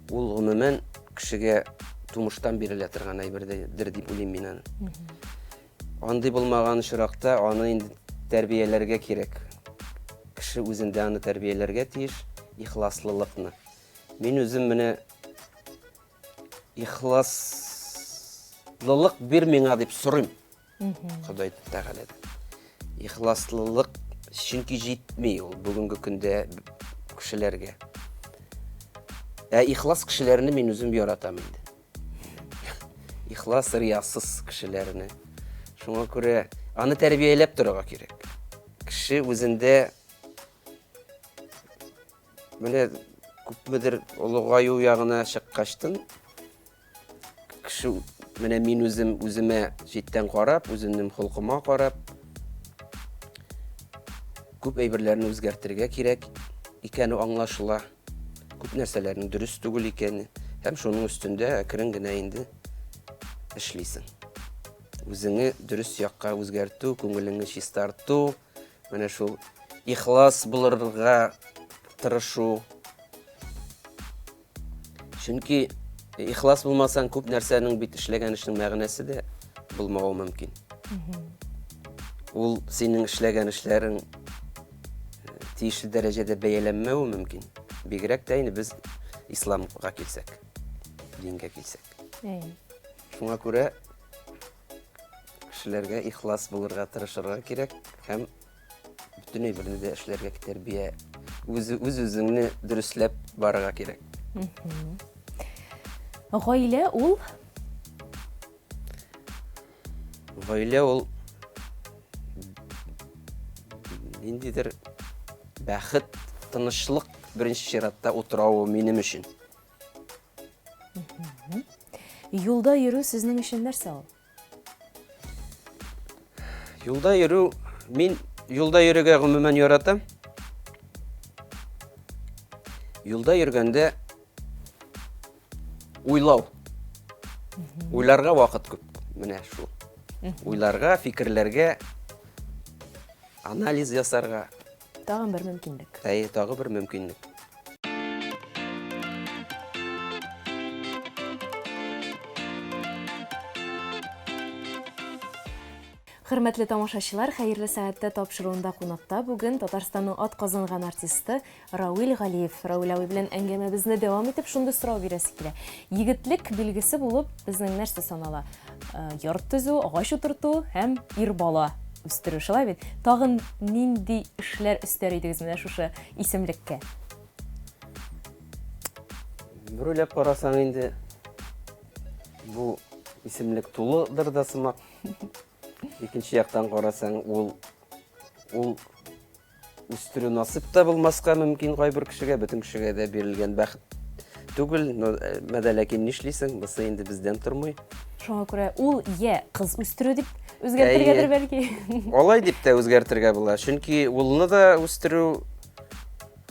Ул гомумән кешегә тумыштан бирелә торган әйбердер дип уйлыйм мин аны. Андый булмаган очракта аны инде тәрбияләргә кирәк. Кеше үзендә аны тәрбияләргә тиеш, ихласлылыкны. Мин үзем менә ихласлылык бир миңа дип сорыйм. Ходай Тәгаләдән. Ихласлылык чөнки җитми ул бүгенге көндә кешеләргә. Ә ихлас кешеләрне мин үзем яратам инде. Ихлас, риясыз кешеләрне. Шуңа күрә аны тәрбияләп торырга кирәк. Кеше үзендә Менә күпмедер олыгаю ягына чыккачтын, кеше менә мин үзем үземә читтән карап, үземнең холкыма карап, күп әйберләрне үзгәртергә кирәк икәне аңлашыла. Күп нәрсәләрнең дөрес түгел икәне һәм шуның өстендә әкрен генә инде эшлисең. Үзеңне дөрес якка үзгәртү, күңелеңне чистарту, Менә шул ихлас булырга тырышу. Чөнки ихлас булмасаң, күп нәрсәнең бит эшләгән эшнең мәгънәсе дә булмавы мөмкин. Ул синең эшләгән эшләрең э, тиешле дәрәҗәдә бәяләнмәве мөмкин. Бигрәк тә инде без исламга килсәк, дингә килсәк. Шуңа күрә Кешеләргә ихлас булырга тырышырга кирәк һәм бөтен әйберне дә эшләргә тәрбия үз үз-үзеңне дөресләп барырга кирәк. Гаилә ул Гаилә ул ниндидер бәхет, тынычлык беренче чиратта утравы минем өчен. Юлда йөрү сезнең өчен нәрсә ул? Юлда йөрү, мин юлда йөрергә гомумән яратам. Юлда йөргәндә уйлау. Уйларга вакыт күп. Менә шул. Уйларга, фикерләргә, анализ ясарга. Тагын бер мөмкинлек. Әйе, тагы бер мөмкинлек. Хөрмәтле тамашачылар, хәерле сәгатьтә тапшыруында кунакта бүген Татарстанның атказанган артисты Рауил Галиев. Рауил абый белән әңгәмәбезне дәвам итеп, шундый сорау бирәсе килә. Егетлек билгесе булып безнең нәрсә санала? Э, йорт төзү, агач утырту һәм ир бала үстерү, шулай бит? Тагын нинди эшләр өстәр идегез менә шушы исемлеккә? Бер уйлап карасаң инде, бу исемлек тулыдыр да сымак. Икенче яктан карасаң, ул ул Үстерү насыйп та булмаска мөмкин кайбер кешегә, бөтен кешегә дә бирелгән бәхет түгел, но э, мәдә ләкин нишлисең, бусы инде бездән тормый. Шуңа күрә ул я кыз үстерү дип үзгәртергәдер бәлки. Алай дип тә үзгәртергә була, чөнки улны да үстерү,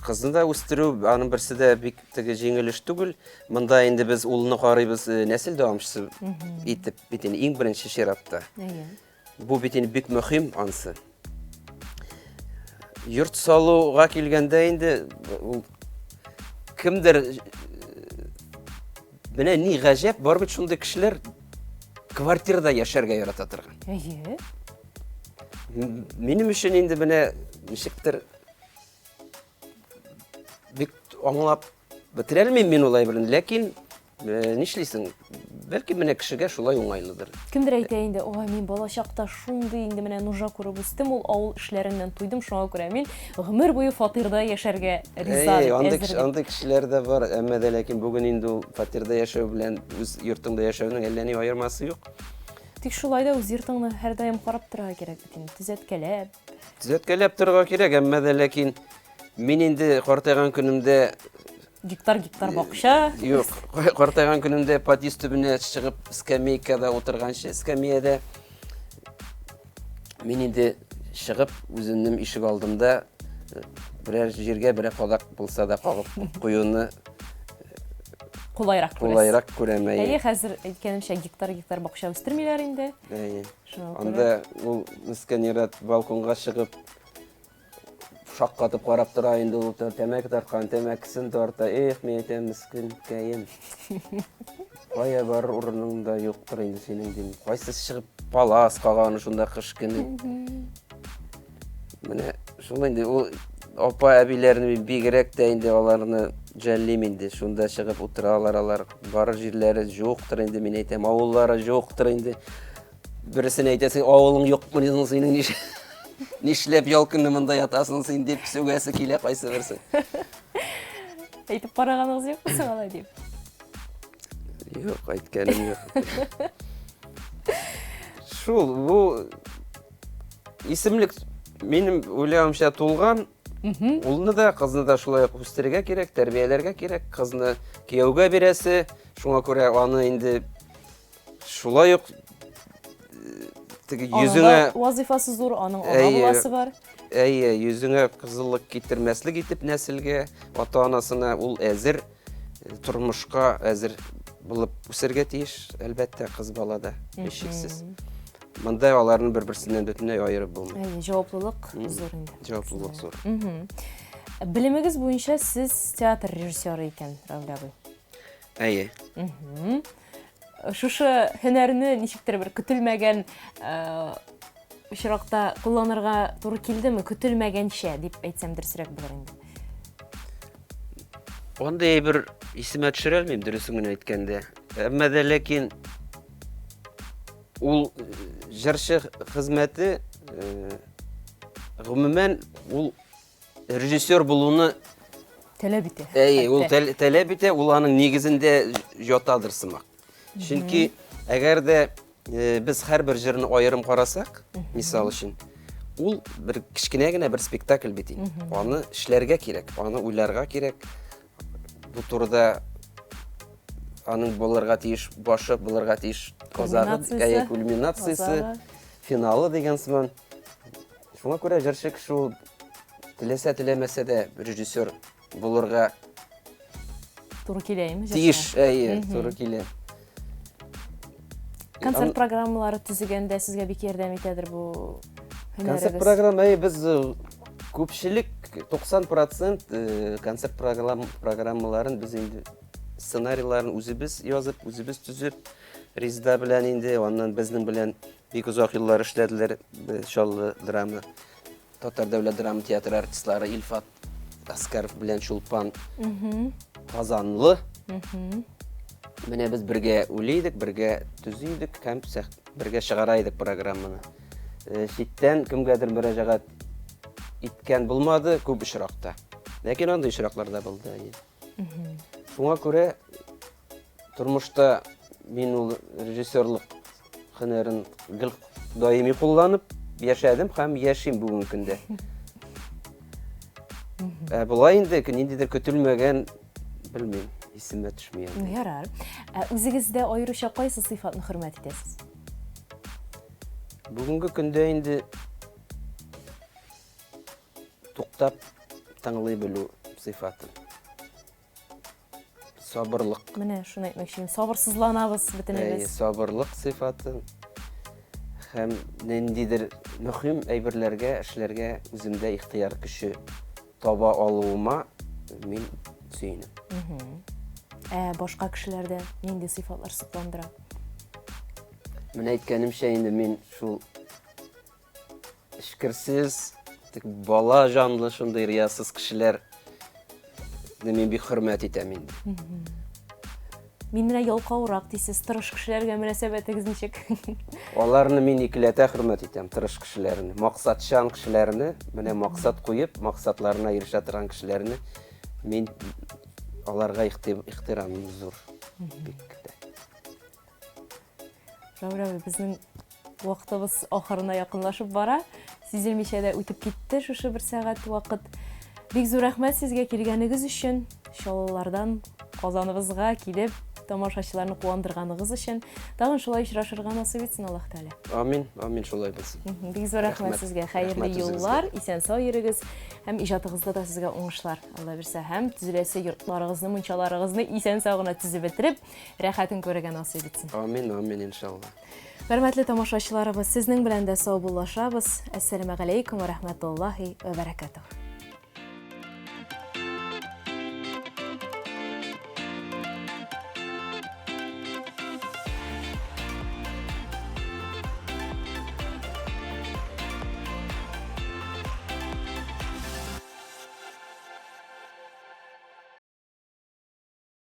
кызны да үстерү, аның берсе дә бик теге җиңел эш түгел. Монда инде без улны карыйбыз э, нәсел дәвамчысы итеп, бит инде иң беренче чиратта. Әйе. Бу бит инде бик мөһим ансы. Йорт салуга килгәндә инде ул кемдер менә ни гаҗәп, бар бит шундый кешеләр квартирада яшәргә ярата торган. Әйе. Минем өчен инде менә ничектер бик аңлап бетерәлмим мин ул әйберне, ләкин э, нишлисең? Бәлки менә кешегә шулай уңайлыдыр. Кемдер әйтә инде, ой, мин балачакта шундый инде менә нужа күреп үстем, ул авыл эшләреннән туйдым, шуңа күрә мин гомер буе фатирда яшәргә риза дип, андый, әзер андый кешеләр дә бар, әмма дә ләкин бүген инде ул фатирда яшәү белән үз йортыңда яшәүнең әллә ни аермасы юк. Тик шулай да үз йортыңны һәрдаим карап торырга кирәк бит инде, төзәткәләп. Төзәткәләп торырга кирәк, әмма дә ләкин мин инде картайган көнемдә гектар-гектар бакча. Юк, картайган көнемдә подъезд төбенә чыгып скамейкада утырганчы, скамеяда мин инде чыгып үземнең ишек алдымда э, берәр җиргә берәр кадак булса да кагып куюны э, Кулайрак күрәсез. Кулайрак күрәм, әйе. Әйе, хәзер әйткәнемчә, гектар-гектар бакча үстермиләр инде. Әйе. Анда ул мескен ир-ат балконга чыгып шаккатып карап тора инде ул тәмәке тарткан, тәмәкесен тарта. Эх, мин әйтәм, мескенкәем. Кая барыр урының да юктыр инде синең дим. Кайсы чыгып палас кага аны шунда кыш көне. Менә шул инде ул апа әбиләрне мин бигрәк тә инде аларны жәллим инде. Шунда чыгып утыралар алар. Барыр җирләре юктыр инде, мин әйтәм, авыллары юктыр инде. Берсен әйтәсең, авылың юкмыни соң синең ниш нишләп ял көне монда ятасың син дип сүгәсе килә кайсы берсе. Әйтеп караганыгыз юкмы соң алай дип? Юк, әйткәнем юк. Шул, бу исемлек минем уйлавымча тулган. Улны да, кызны да шулай ук үстерергә кирәк, тәрбияләргә кирәк. Кызны кияүгә бирәсе, шуңа күрә аны инде Шулай ук теге йөзеңә вазифасы зур, аның ана буласы бар. Әйе, йөзеңә кызыллык китермәслек итеп нәселгә, ата-анасына ул әзер тормышка әзер булып үсәргә тиеш, әлбәттә, кыз бала да, һичшиксез. Монда аларны бер-берсеннән бөтенләй аерып булмый. Әйе, җаваплылык зур инде. Җаваплылык зур. Белемегез буенча сез театр режиссеры икән, Равил абый. Әйе. Шушы һөнәрне ничектер бер көтелмәгән очракта кулланырга туры килдеме? Көтелмәгәнчә дип әйтсәм дөресрәк булыр инде. Андый әйбер исемә төшерә алмыйм, дөресен генә әйткәндә. Әмма дә ләкин ул җырчы хезмәте гомумән ул режиссер булуны таләп итә. Әйе, ул таләп итә, ул аның нигезендә ятадыр сымак. Чөнки әгәр дә э, без һәрбер җырны аерым карасак, мисал өчен, ул бер кечкенә генә бер спектакль бит инде. Аны эшләргә кирәк, аны уйларга кирәк. Бу турыда аның булырга тиеш башы, булырга тиеш азагы, әйе, кульминациясе, финалы дигән сыман. Шуңа күрә җырчы кеше ул теләсә теләмәсә дә режиссер булырга туры килә инде. Тиеш, әйе, туры килә. Концерт программалары төзегәндә сезгә бик ярдәм итәдер бу һөнәрегез. Концерт программа, әйе, без э, күпчелек 90% э, концерт программаларын без инде сценарийларын үзебез язып, үзебез төзеп, Резда белән инде, аннан безнең белән Бик озак еллар эшләделәр Чаллы драма, Татар дәүләт драма театры артистлары Илфат Аскаров белән Чулпан Казанлы. Менә без бергә уйлый идек, бергә төзи идек һәм бергә чыгара идек программаны. Э, читтән кемгәдер мөрәҗәгать иткән булмады күп очракта. Ләкин андый очраклар да булды. Шуңа күрә Тормышта мин ул режиссерлык һөнәрен гел даими кулланып яшәдем һәм яшим бүгенге көндә. Ә болай инде ниндидер көтелмәгән, белмим, исемә төшми инде. Ярар. Ә үзегездә аеруча кайсы сыйфатны хөрмәт итәсез? Бүгенге көндә инде туктап тыңлый белү сыйфатын. Сабырлык. Менә шуны әйтмәкче идем. Сабырсызланабыз бөтенебез. Әйе, сабырлык сыйфаты һәм ниндидер мөһим әйберләргә, эшләргә үземдә ихтыяр көче таба алуыма мин сөенәм. Ә башка кешеләрдә нинди сыйфатлар сокландыра? Менә әйткәнемчә инде мин шул Эчкерсез, тик бала җанлы шундый риясыз кешеләр мин бик хөрмәт итәм инде. Мин менә ялкаурак дисез, тырыш кешеләргә мөнәсәбәтегез ничек? Аларны мин икеләтә хөрмәт итәм, тырыш кешеләрне, максатчан кешеләрне, менә максат куеп, максатларына ирешә торган кешеләрне мин аларга ихтирамым зур. Бик тә. Равил абый, безнең вакытыбыз ахырына якынлашып бара. Сизелмичә дә үтеп китте шушы бер сәгать вакыт. Бик зур рәхмәт сезгә килгәнегез өчен. Чаллылардан Казаныбызга килеп, Тамашачыларны куандырганыгыз өчен. Тагын шулай очрашырга насыйп итсен Аллаһ Тәгалә. Амин, амин шулай булсын. Бик зур рәхмәт сезгә. Хәерле юллар, исән-сау йөрегез һәм иҗатыгызда да сезгә уңышлар. Алла бирсә, һәм төзеләсе йортларыгызны, мунчаларыгызны исән-сау гына төзеп бетереп, рәхәтен күрергә насыйп итсен. Амин, амин, иншалла. Хөрмәтле тамашачыларыбыз, сезнең белән дә саубуллашабыз. Әссәламәгаләйкүм ва рахматуллаһи ва бәрәкәтүһ.